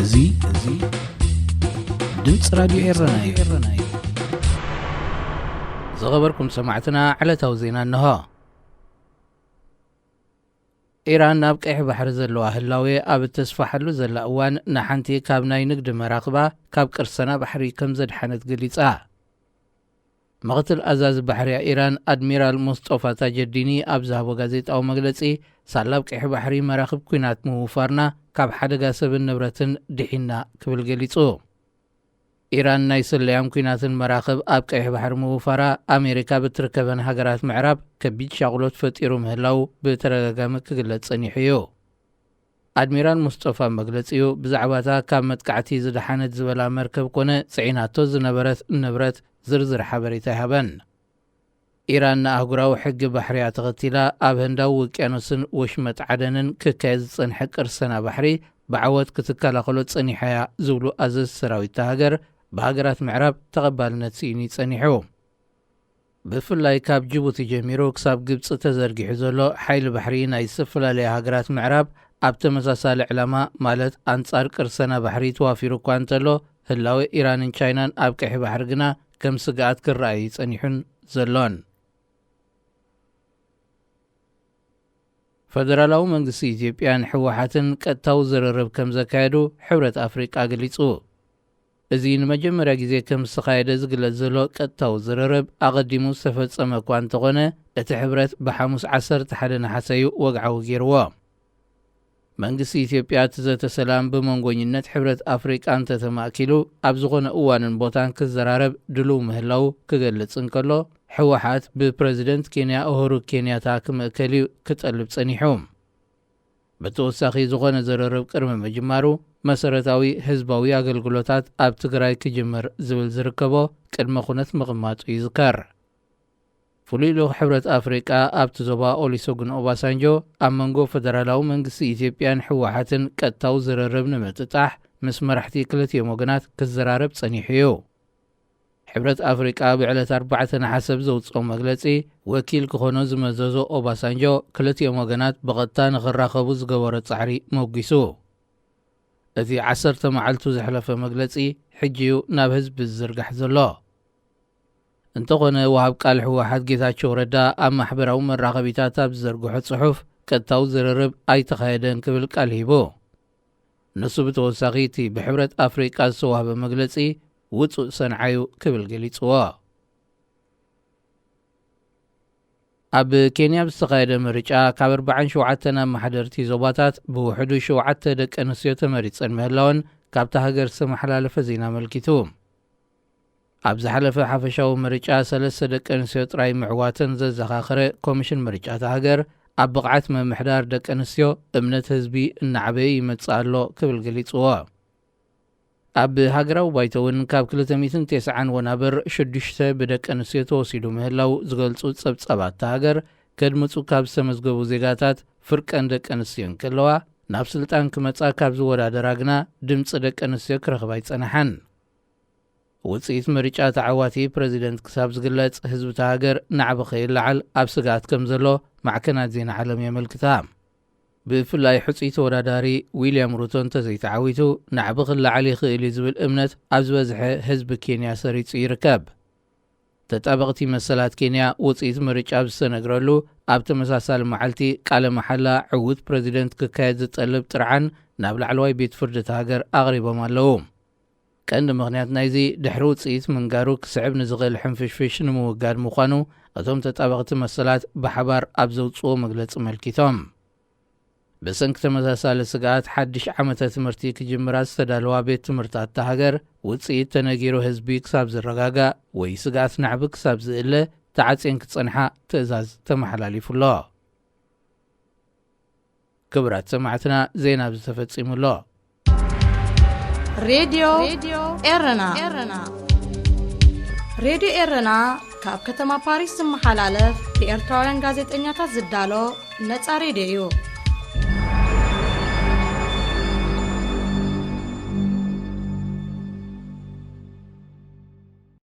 እዚ እዚ ድምፂ ራዲዮ ኤረና እዩ። ዝኸበርኩም ሰማዕትና፣ ዕለታዊ ዜና እንሆ። ኢራን ናብ ቀይሕ ባሕሪ ዘለዋ ህላዌ ኣብ እተስፋሓሉ ዘላ እዋን፣ ንሓንቲ ካብ ናይ ንግዲ መራኽባ ካብ ቅርሰና ባሕሪ ከም ዘድሓነት ገሊጻ። ምኽትል ኣዛዚ ባሕርያ ኢራን ኣድሚራል ሙስጦፋ ታጀዲኒ ኣብ ዝሃቦ ጋዜጣዊ መግለጺ፣ ሳላ ኣብ ቀይሕ ባሕሪ መራኽብ ኲናት ምውፋርና ካብ ሓደጋ ሰብን ንብረትን ድሒና ክብል ገሊጹ። ኢራን ናይ ስለያን ኲናትን መራኽብ ኣብ ቀይሕ ባሕሪ ምውፋራ፣ ኣሜሪካ ብትርከበን ሃገራት ምዕራብ ከቢድ ሻቕሎት ፈጢሩ ምህላው ብተደጋጋሚ ክግለጽ ጸኒሑ እዩ። ኣድሚራል ሙስጠፋ መግለጺኡ፣ ብዛዕባታ ካብ መጥቃዕቲ ዝደሓነት ዝበላ መርከብ ኮነ ጽዒናቶ ዝነበረት ንብረት ዝርዝር ሓበሬታ ኣይሃበን። ኢራን ንኣህጉራዊ ሕጊ ባሕርያ ተኸቲላ ኣብ ህንዳዊ ውቅያኖስን ወሽመጥ ዓደንን ክካየድ ዝጸንሐ ቅርሰና ባሕሪ ብዓወት ክትከላኸሎ ጸኒሓ እያ ዝብሉ ኣዘዝቲ ሰራዊት እታ ሃገር፣ ብሃገራት ምዕራብ ተቐባልነት ስኢኑ እዩ ጸኒሑ። ብፍላይ ካብ ጅቡቲ ጀሚሩ ክሳብ ግብጺ ተዘርጊሑ ዘሎ ሓይሊ ባሕሪ ናይ ዝተፈላለያ ሃገራት ምዕራብ ኣብ ተመሳሳሊ ዕላማ፣ ማለት ኣንጻር ቅርሰና ባሕሪ ተዋፊሩ እኳ እንተሎ፣ ህላዌ ኢራንን ቻይናን ኣብ ቀይሕ ባሕሪ ግና ከም ስግኣት ክረኣይ ጸኒሑን ዘሎን። ፈደራላዊ መንግስቲ ኢትዮጵያን ህወሓትን ቀጥታዊ ዝርርብ ከም ዘካየዱ ሕብረት ኣፍሪቃ ገሊጹ። እዚ ንመጀመርያ ግዜ ከም ዝተኻየደ ዝግለጽ ዘሎ ቀጥታዊ ዝርርብ፣ ኣቐዲሙ ዝተፈጸመ እኳ እንተኾነ፣ እቲ ሕብረት ብሓሙስ ዓሰርተ ሓደ ነሓሰ እዩ ወግዓዊ ገይርዎ። መንግስቲ ኢትዮጵያ እቲ ዘተ ሰላም ብመንጎኝነት ሕብረት ኣፍሪቃ እንተተማእኪሉ፣ ኣብ ዝኾነ እዋንን ቦታን ክዘራረብ ድሉው ምህላው ክገልጽ እንከሎ፣ ህወሓት ብፕረዚደንት ኬንያ ኡሁሩ ኬንያታ ክምእከል እዩ ክጠልብ ጸኒሑ። ብተወሳኺ፣ ዝኾነ ዝርርብ ቅድሚ ምጅማሩ፣ መሰረታዊ ህዝባዊ ኣገልግሎታት ኣብ ትግራይ ክጅምር ዝብል ዝርከቦ ቅድመ ኩነት ምቕማጡ ይዝከር። ፍሉይ ልኡኽ ሕብረት ኣፍሪቃ ኣብቲ ዞባ ኦሊሶጉን ኦባሳንጆ፣ ኣብ መንጎ ፈደራላዊ መንግስቲ ኢትዮጵያን ህወሓትን ቀጥታዊ ዝርርብ ንምጥጣሕ ምስ መራሕቲ ክልቲኦም ወገናት ክዘራረብ ጸኒሑ እዩ። ሕብረት ኣፍሪቃ ብዕለት ኣርባዕተ ነሓሰ ኣብ ዘውጽኦ መግለጺ፣ ወኪል ክኾኖ ዝመዘዞ ኦባሳንጆ፣ ክልቲኦም ወገናት ብቐጥታ ንኽራኸቡ ዝገበሮ ጻዕሪ መጒሱ። እቲ ዓሰርተ መዓልቱ ዘሕለፈ መግለጺ፣ ሕጂ እዩ ናብ ህዝቢ ዝዝርጋሕ ዘሎ። እንተኾነ፣ ወሃብ ቃል ህወሓት ጌታቸው ረዳ ኣብ ማሕበራዊ መራኸቢታት ኣብ ዝዘርግሖ ጽሑፍ፣ ቀጥታዊ ዝርርብ ኣይተኻየደን ክብል ቃል ሂቡ። ንሱ ብተወሳኺ፣ እቲ ብሕብረት ኣፍሪቃ ዝተዋህበ መግለጺ ውጹእ ሰንዓ እዩ ክብል ገሊጽዎ። ኣብ ኬንያ ብዝተኻየደ ምርጫ፣ ካብ ኣርባዓን ሸውዓተን ኣመሓደርቲ ዞባታት ብውሕዱ ሸውዓተ ደቂ ኣንስትዮ ተመሪጸን ምህላወን ካብታ ሃገር ዝተመሓላለፈ ዜና ኣመልኪቱ። ኣብ ዝሓለፈ ሓፈሻዊ ምርጫ፣ ሰለስተ ደቂ ኣንስትዮ ጥራይ ምዕዋተን ዘዘኻኸረ ኮሚሽን ምርጫ እታ ሃገር፣ ኣብ ብቕዓት ምምሕዳር ደቂ ኣንስትዮ እምነት ህዝቢ እናዓበየ ይመጽእ ኣሎ ክብል ገሊጽዎ። ኣብ ሃገራዊ ባይቶ እውን፣ ካብ ክልተ ሚእትን ተስዓን ወናብር፣ ሽዱሽተ ብደቂ ኣንስትዮ ተወሲዱ ምህላው ዝገልጹ ጸብጻባት እታ ሃገር፣ ከድምጹ ካብ ዝተመዝገቡ ዜጋታት ፍርቀን ደቂ ኣንስትዮ እንከለዋ፣ ናብ ስልጣን ክመጻ ካብ ዝወዳደራ ግና ድምጺ ደቂ ኣንስትዮ ክረኽባ ኣይጸንሓን። ውጽኢት ምርጫ ተዓዋቲ ፕረዚደንት ክሳብ ዝግለጽ፣ ህዝቢ እታ ሃገር ናዕቢ ከይለዓል ኣብ ስግኣት ከም ዘሎ ማዕከናት ዜና ዓለም የመልክታ። ብፍላይ ሕጹይ ተወዳዳሪ ዊልያም ሩቶ እንተዘይተዓዊቱ፣ ናዕቢ ክለዓል ይኽእል እዩ ዝብል እምነት ኣብ ዝበዝሐ ህዝቢ ኬንያ ሰሪጹ ይርከብ። ተጣበቕቲ መሰላት ኬንያ፣ ውጽኢት ምርጫ ኣብ ዝተነግረሉ ኣብ ተመሳሳሊ መዓልቲ፣ ቃለ መሓላ ዕዉት ፕረዚደንት ክካየድ ዝጠልብ ጥርዓን ናብ ላዕለዋይ ቤት ፍርዲ እታ ሃገር ኣቕሪቦም ኣለዉ። ቀንዲ ምኽንያት ናይዚ፣ ድሕሪ ውጽኢት ምንጋሩ ክስዕብ ንዝኽእል ሕንፍሽፍሽ ንምውጋድ ምዃኑ እቶም ተጣበቕቲ መሰላት ብሓባር ኣብ ዘውጽዎ መግለጺ ኣመልኪቶም። ብሰንኪ ተመሳሳሊ ስግኣት፣ ሓድሽ ዓመተ ትምህርቲ ክጅምራ ዝተዳለዋ ቤት ትምህርታት እታ ሃገር፣ ውጽኢት ተነጊሩ ህዝቢ ክሳብ ዝረጋጋእ ወይ ስግኣት ናዕቢ ክሳብ ዝእለ፣ ተዓጽየን ክጸንሓ ትእዛዝ ተመሓላሊፉ ኣሎ። ክቡራት ሰማዕትና፣ ዜና ኣብዚ ተፈጺሙ ኣሎ። ሬድዮ ኤረና። ሬድዮ ኤረና ካብ ከተማ ፓሪስ ዝመሓላለፍ ብኤርትራውያን ጋዜጠኛታት ዝዳሎ ነጻ ሬድዮ እዩ።